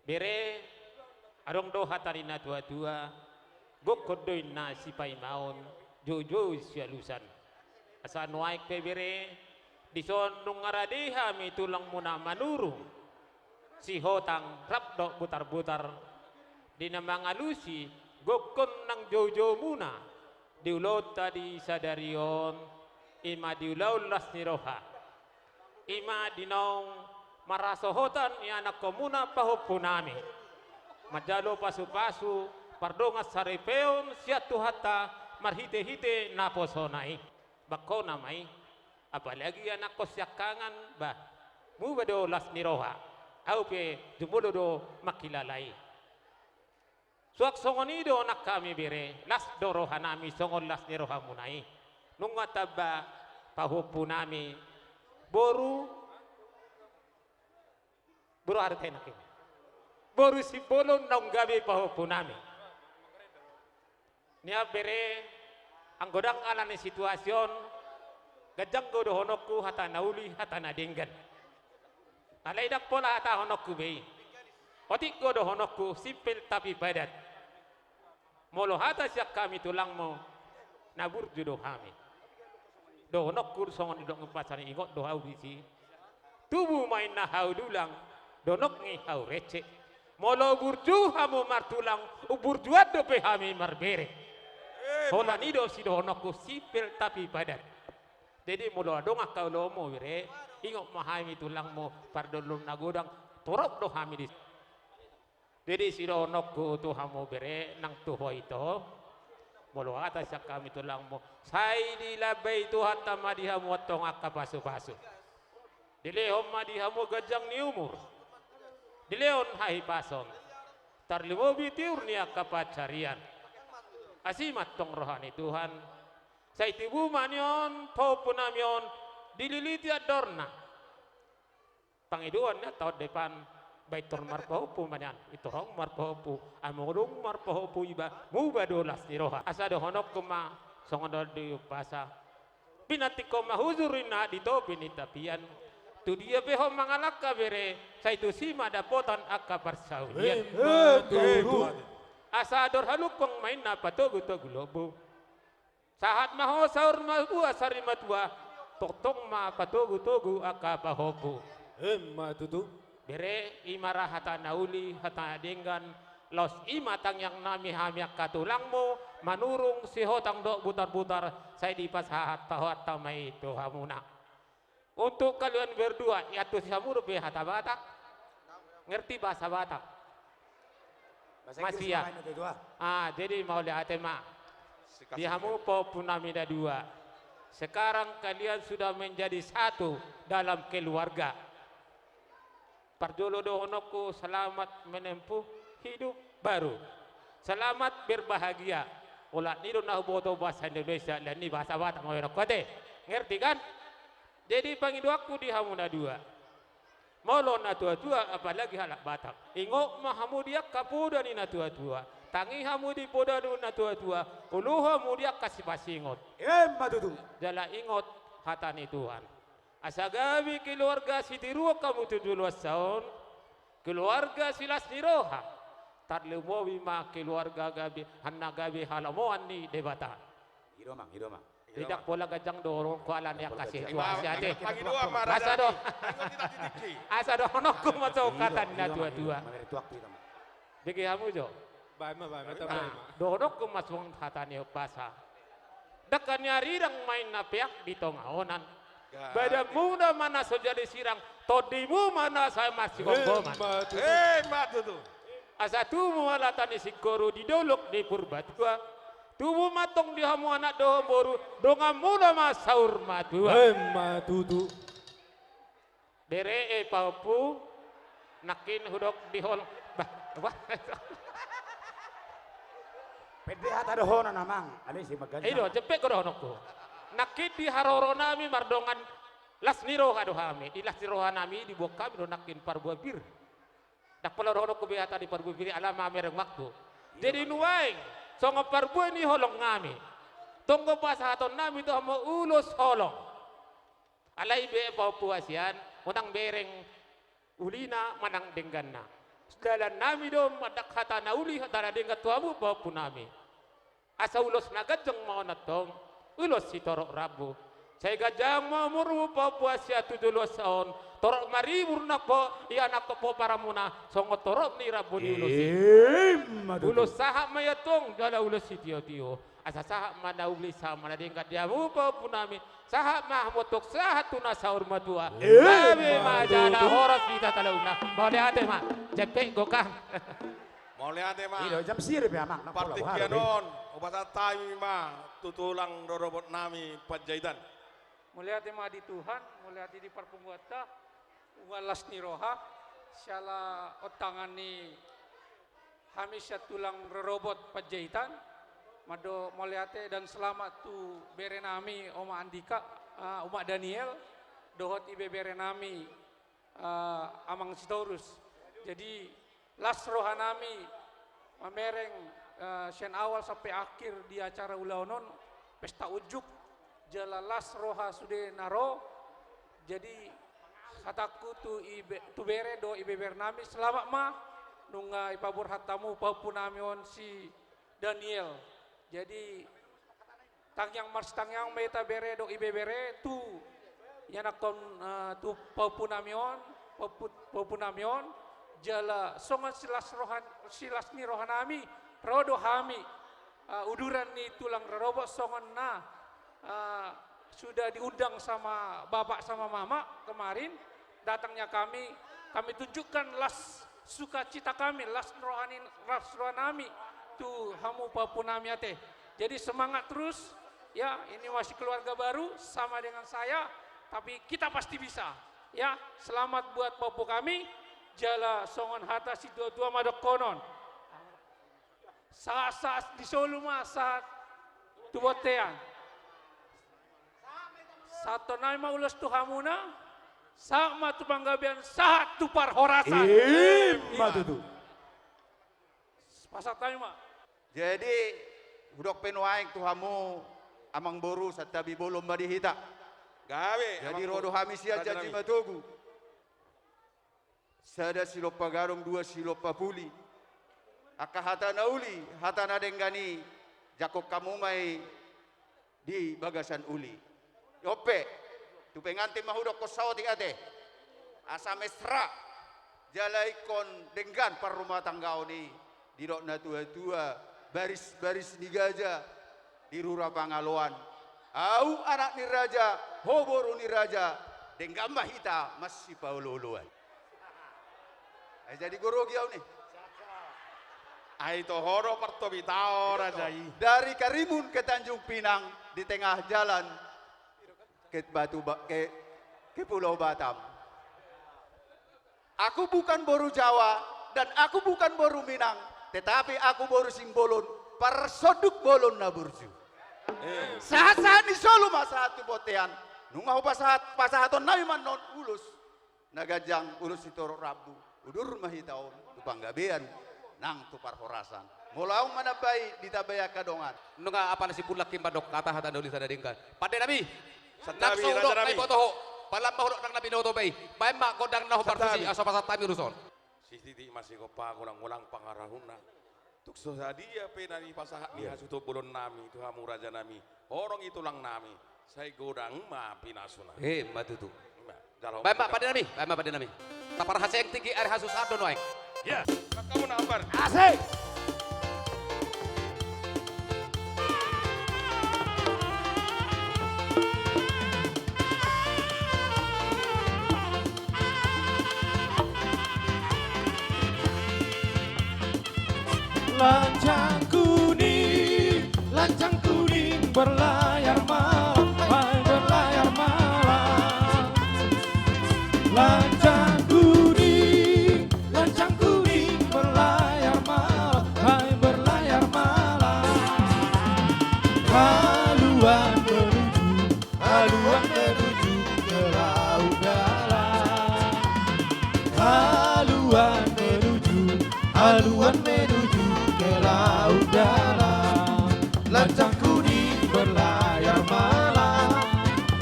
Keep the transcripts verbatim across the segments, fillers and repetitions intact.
Bere, adong do hata ni na tua-tua, gokhon do inna sipaimaon, joujou sialusan. Asa nuaeng pe bere, dison nunga rade hami tulangmuna Manurung, Sihotang rap dohot Butarbutar, di na mangalusi gokhon nang joujoumuna, di ulaonta di sadari on, i ma di ulaon las ni roha. I ma di naung marhasohotan ianakkonmuna pahompunami. Manjalo pasupasu, pardongan saripeon sian Tuhanta marhitehite naposona i. Bangkona ma i, apalagi anakkon siangkangan, bah, muba do las ni roha. Ahu pe jumolo do mangkilala i. Suang songon i do nang hami bere, las do rohanami songon las ni rohamuna i. Nunga tamba pahompunami, boru, boru aha do tahe nangkin? Boru Simbolon naung gabe pahompunami. Nian bere, anggo ndang ala ni situasi on, ganjang do dohononku hata na uli, hata na denggan. Alai ndang pola hatahononku be i. Otik do dohononku, simpel tapi padat. Molo hata sian hami tulangmu, na burju do hami. Dohononku songon didok ni umpasa ni, ingot do ahu disi. Tubu ma inna hau dulang, donok ni hau recek. Molo burju hamu martulang, umburjuan dope hami marbere. Holan i do sidohononku, simpel tapi padat. Jadi molo adong angka ulaonmu bere, ingot ma hami tulangmu, pardongan na godang, torop do hami di. Jadi sidohononku tu hamu bere nang tu ho ito, molo hata sian hami tulangmu, sai dilambai Tuhanta ma di hamu antong angka pasupasu. Dilehon ma di hamu ganjang ni umur, dilehon hahipason, tarlumobi tiur ni angka pansarian. Asi ma antong roha ni Tuhan. Sai tubu ma nian pahompunami on, dililiti andorna. Pangidoan nian taon depan, ba intor marpahompu ma nian, intor adong marpahompu, ai molo adong marpahompu iba, muba do las ni roha. Asa dohononku ma, songon didok ni umpasa. Pinantikhon ma hujur inna di topi ni tapian. Tu dia pe ho mangalangka bere, sai tusi ma dapotan angka parsaulian. Emma tutu. Asa dor halungkung ma inna patogu-togu lombu. Sahat ma ho saur matua sari matua, tongtong ma patogu-togu angka pahompu. Emma tutu. Bere, i ma ra hata na uli, hata na denggan, laos i ma tangiangnami hami angka tulangmu, Manurung, Sihotang dohot Butar-butar, sai dipasahat Tuhanta ma i tu hamuna. Untuk kalian berdua, iantusi hamu dope hata Batak? Ngerti bahasa Batak? Bahasa Inggris. Masih ya? Makanya itu, ah. Ah, jadi mauliate ma di hamu pahompunami na dua. Sekarang kalian sudah menjadi satu dalam keluarga. Parjolo dohononku, selamat menempuh hidup baru. Selamat berbahagia. Olat ni do na huboto bahasa Indonesia, alani bahasa Batak ma hudokhon ate. Ngerti kan? Jadi pangidoanku di hamu na dua. Molo na tua-tua, apalagi halak Batak. Ingot ma hamu di angka poda ni na tua-tua. Tangi hamu di poda ni na tua-tua. Olo hamu di angka sipasingot. Emma tutu. Jala ingot hata ni Tuhan. Asa gabe keluarga sitiruon hamu tu joloan on, keluarga silas ni roha, tarlumobi ma keluarga gabe, anna gabe halomoan ni Debata. I do amang, i do amang. Ndang pola ganjang dohononku ala ni angka situasi ate. Asa do, asa dohononku ma songon hata ni na tua-tua. Bege hamu jo. Baen ma, baen ma, tambai ma. Dohononku ma songon hata ni umpasa. Dangka ni arirang ma inna peak di tonga onan. Badanmuna ma na so jadi sirang, tondimu ma na sai marsigomgoman. Emma tutu. Emma tutu. Asa tubu ma lata ni singkoru di dolok ni Purbatua. Tubu ma antong di hamu anak dohot boru, donganmuna ma saur matua. Emma tutu. Bere, eh, pahompu, nangkin hudok di hol-, bah, bah. Pede hata dohonon amang, ale si maganjang. Eh, i do, jempek do dohononku. Nangkin di haroronami mardongan las ni roha do hami, di las ni rohanami diboan hami do nangkin parbue pir. Ndang pola dohononku be hata di parbue pir i ala mamereng waktu. Jadi nuaeng, songon parbue ni holongnami. Tonggo pasahatonnami tu hamu ulos holong. Alai be pahompu hasian, unang bereng ulina manang dengganna. Dalan nami do mandok hata na uli, hata na denggan tu hamu pahompu nami. Asa ulos na ganjang ma on antong, ulos sitorop rambu. Sai ganjang ma umurmu pahompu, asa tu joloan on torop ma ribur na po, ia na po paramuna, songon torop ni rambu ni ulos i. Ima tutu. Ulos sahat ma i antong, jala ulos sitiotio. Asa sahat ma na uli, sahat ma na denggan di hamu pahompu nami. Sahat ma hamu antong, sahat tu na saur matua. Ima tutu. Gabe ma jala horas hita saluhutna. Mauliate ma. Jempek gokang. Mauliate ma. I do, jam sirip ya, Amang. Partingkian on, hupasahat hami ma tu tulang rorobot nami Panjaitan. Mauliate ma di Tuhan, mauliate di parpunguanta, nunga las ni roha, siala ontangan ni hami sian tulang rorobot Panjaitan, mandok mauliate dan selamat tu bere nami Oma Andika, eh, Oma Daniel, dohot ibebere nami, eh, Amang Sitorus. Jadi, las roha nami mamereng, eh, sian awal sampe akhir di acara ulaon on, pesta unjuk, jala las roha sude na ro. Jadi, hatangku tu ibe-, tu bere dohot ibebere nami, selamat ma, nunga ipaborhat hamu pahompu nami on si Daniel. Jadi, tangiang marsitangiang ma hita bere dohot ibebere tu ianakhon, eh, tu pahompu nami on, pahompu, pahompu nami on, jala songon silas roha, silas ni roha nami, ro do hami, eh, uduran ni tulang rorobot songon na, eh, sudah diundang sama bapak sama mama kemarin, datangnya kami, kami tunjukkan las sukacita kami, las rohani, las roha nami tu hamu pahompu nami ate. Jadi semangat terus, ya, ini masih keluarga baru, sama dengan saya, tapi kita pasti bisa, ya. Selamat buat pahompu kami, jala songon hata situa-tua mandok honon. Sahat-sahat ni solu ma sahat tu bontean. Sahat hon nami ma ulos tu hamuna, sahat ma tu panggabean, sahat tu parhorasan. Ima tutu. Pasahat hami ma. Jadi, hudok pe nuaeng tu hamu, amangboru, santabi bolon ma di hita. Gabe. Jadi, amangboru, ro do hami sian Janji Matogu. Sada silompa gadong, dua silompa puli. Angka hata na uli, hata na denggan i, jangkon hamu ma i di bagasan uli. On pe, tu pengantin ma hudokkon saotik ate. Asa mesra, jala ingkon denggan parrumatanggaon i. Didok na tua-tua, baris-baris ni gaja di rura Pangaloan. Ahu anak ni raja, ho boru ni raja, denggan ma hita masipaolo-oloan. Ai jadi gorogi ahu ni. Ai toho do partobitaon raja i. Dari Karimun ke Tanjung Pinang, di tengah jalan ke Batu Ba-, ke, ke Pulau Batam. Aku bukan boru Jawa dan aku bukan boru Minang, tetapi aku boru Simbolon, parsonduk bolon na burju. Eh. Sahat-sahat ni solu ma sahat tu bontean. Nunga hupasahat, pasahaton nami ma annon ulos na ganjang, ulos sitorop rambu. Udur ma hita on tu panggabean nang tu parhorasan. Molo ahu manambai, ditambai angka dongan. Nunga apala si Pulak i mandok hata, hata na uli, hata na denggan. Pande nami. Santabi, nang so hudok raja nami. Naiboto ho. Palam ma hudok nang na binoto pe i. Baen ma gondang na hombar tusi, santabi, asa pasahat hami ulos on. Sititi ma sigompa, golang-golang pangarahutna. Tung so sadia pe na nipasahat ni, iya, hasuhuton bolon nami tu hamu raja nami. Horong i tulang nami. Sai godang ma pinasuna. Eh, ima tutu. Ima, jalo. Baen ma pande nami, baen ma pande nami. Taparhaseng tingki ari hasusahan do nuaeng. Ya, makamu na ambar. Asik. Lancang kuning, lancang kuning berlayar malam, hai berlayar malam. Lancang kuning, lancang kuning berlayar malam, hai berlayar malam. Haluan menuju, haluan menuju ke laut dalam. Haluan menuju, haluan menuju ke laut dalam. Lancang kuning berlayar malam,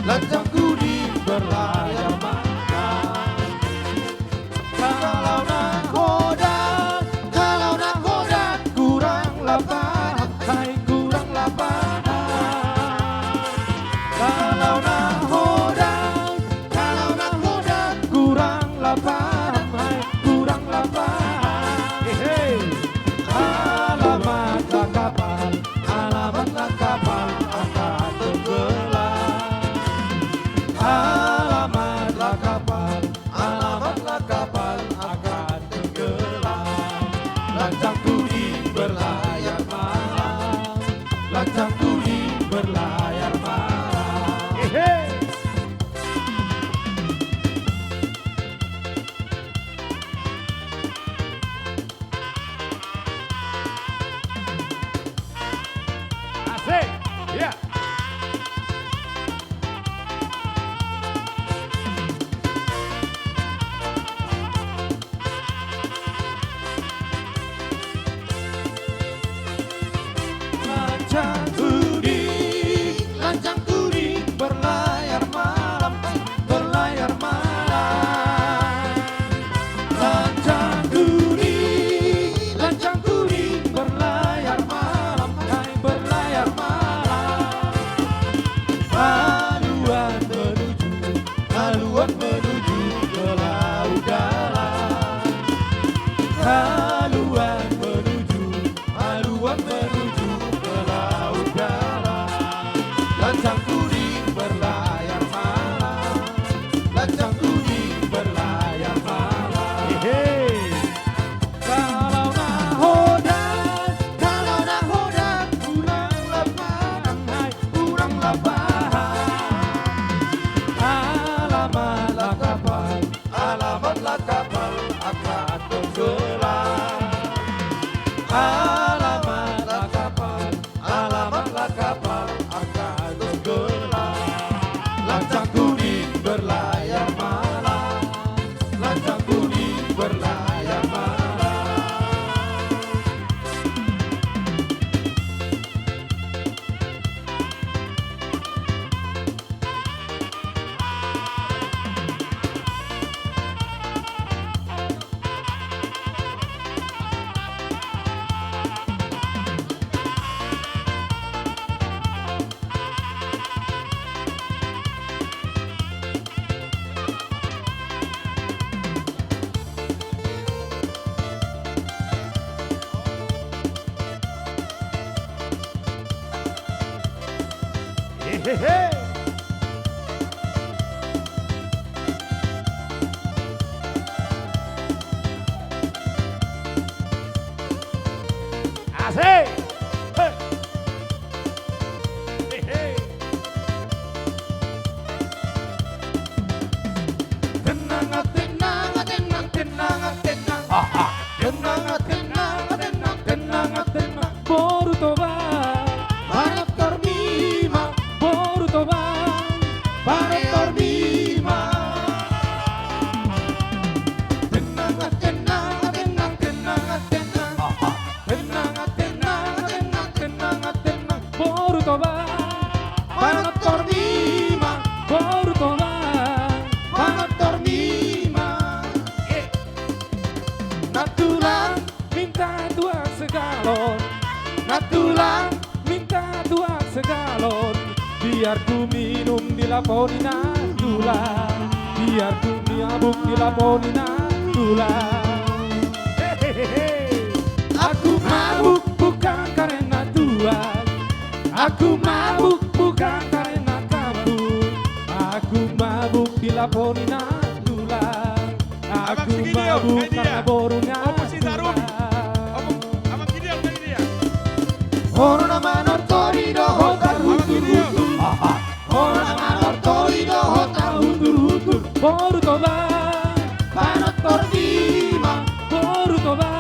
lancang kuning berlayar malam. Kalau nahoda Berlayar malam, lancang kuning berlayar malam. Hehehe. Asik. He. Hehe. Tenang, tenang, tenang, tenang, tenang. Aha. Tenang, tenang, tenang, tenang, tenang. Boru Toba, panortormi ma. Boru Toba, panortormi ma. Tenang, tenang, tenang, tenang, tenang. Aha. Tenang, tenang, tenang, tenang, tenang. Boru Toba, panortormi ma. Boru Toba, panortormi ma. Eh. Nantulang minta tuak segalon, nantulang minta tuak segalon. Biar ku minum di lapo ni nantulang, biar ku mabuk di lapo ni nantulang. Hehehe. Aku mabuk bukan karena tuak, aku mabuk bukan karena kabut, aku mabuk di lapo ni nantulang. Abang Sigidion, mabuk karena boru ni Abang Sitarun. Abang, Abang Gideon, Abang Gideon. Boru na manortor i dohot tahutur-hutur. Aha. Boru na manortor i dohot tahutur-hutur. Boru Toba, panortormi ma. Boru Toba,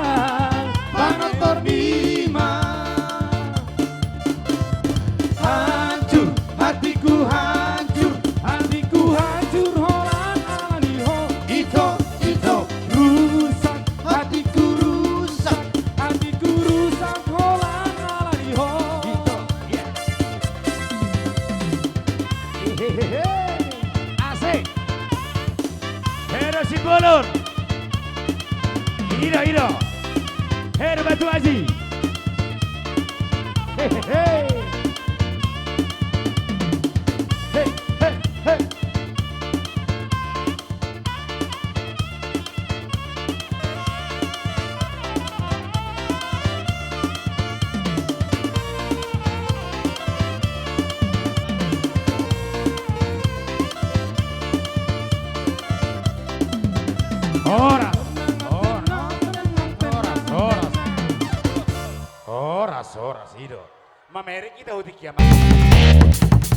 panortormi ma. Hancur, hatiku hancur, hatiku hancur holan ala ni ho. Ito, ito. Rusak, hatiku rusak, hatiku rusak holan ala ni ho. Ito, iya. Hehehe. Asik. Hera Simbolon. Ida, ida. Hera Batu Aji. Hehehe. He, he, he. Horas, horas, horas, horas. Horas, horas, i do. Mamereng hita tu tingki i, amang.